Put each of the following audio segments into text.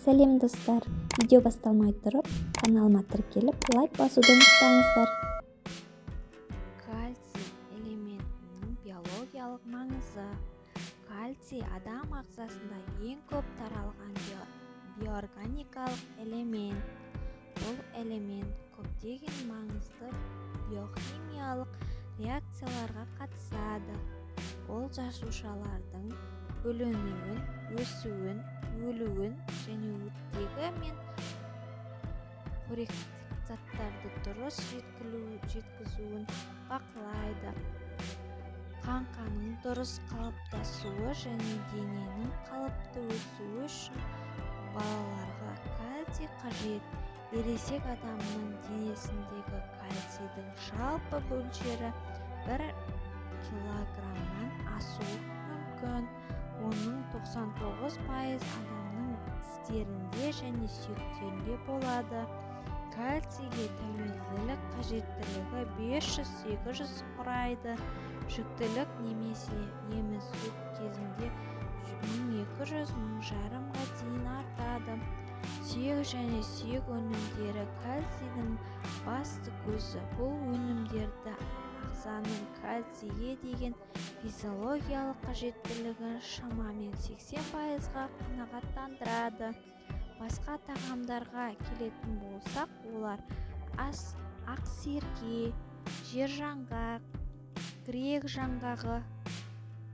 Сәлем, достар! Видео басталмай тұрып, каналыма тіркеліп, лайк басуды ұмытпаңыздар. Кальций элементінің биологиялық маңызы. Кальций – адам ағзасында ең көп таралған биоорганикалық элемент. Бұл элемент көптеген маңызды биохимиялық реакцияларға қатысады. Ол жасушалардың бөлінуін, өсуін, өлуін және оттегі мен қоректік заттарды дұрыс жеткізуін бақылайды. Қаңқаның дұрыс қалыптасуы және дененің қалыпты өсуі үшін балаларға кальций қажет. Ересек адамның денесіндегі кальцийдің жалпы мөлшері 1 килограммнан асуы мүмкін. Оның 99% адамның тістерінде және сүйектерінде болады. Кальцийге тәуелділік қажеттілігі 500-800 құрайды, жүктілік немесе емізу кезінде 1200-1500-ға дейін артады. Сүйек және сүйек өнімдері – кальцийдің басты көзі. Бұл өнімдерді ағзаның кальцийге деген физиологиялық қажеттілігін шамамен 80%-ға қанағаттандырады. Басқа тағамдарға келетін болсақ, олар: ақсерке, жержаңғақ, грек жаңғағы,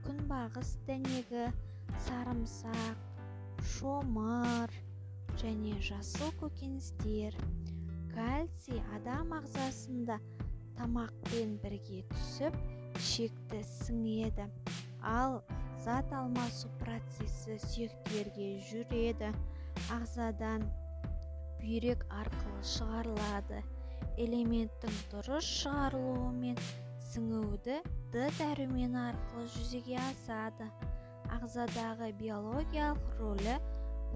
күнбағыс дәнегі, сарымсақ, шомыр және жасыл көкөністер. Кальций адам ағзасында тамақпен бірге түсіп, ішекті сіңеді, ал зат алмасу процесі сүйектерге жүреді. Ағзадан бүйрек арқылы шығарылады. Элементтің дұрыс шығарылуы мен сіңуі Д дәрумені арқылы жүзеге асады. Ағзадағы биологиялық рөлі: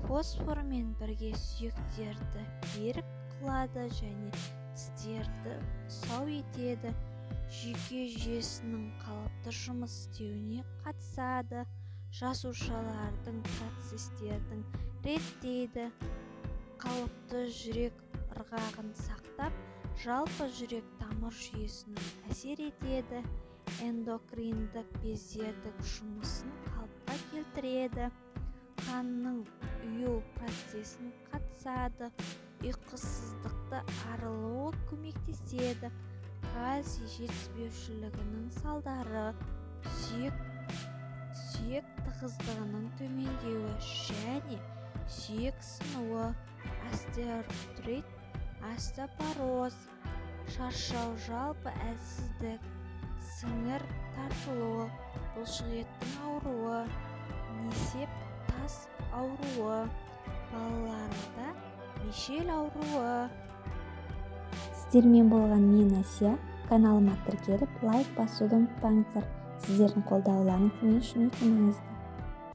фосформен бірге сүйектерді берік қылады және тістерді сау етеді, жүйке жүйесінің қалыпты жұмыс істеуіне қатысады, жасушалардың процестерін реттейді, қалыпты жүрек ырғағын сақтап, жалпы жүрек-тамыр жүйесіне әсер етеді, эндокриндік бездердің жұмысын қалыпқа келтіреді, қанның ұю процесіне қатысады, ұйқысыздықты арылуға көмектеседі. Кальций жетіспеушілігінің салдары: сүйек тығыздығының төмендеуі және сүйек сынуы, остеоартрит, остеопороз, шаршау, жалпы әлсіздік, сіңір тартылуы, бұлшықеттің ауруы, несеп тас ауруы, балаларда мишель ауруы. Сіздермен болған мен, Әсия. Каналыма тіркеліп, лайк басуды ұмытпаңыздар. Сіздердің қолдауларыңыз мен үшін өте маңызды.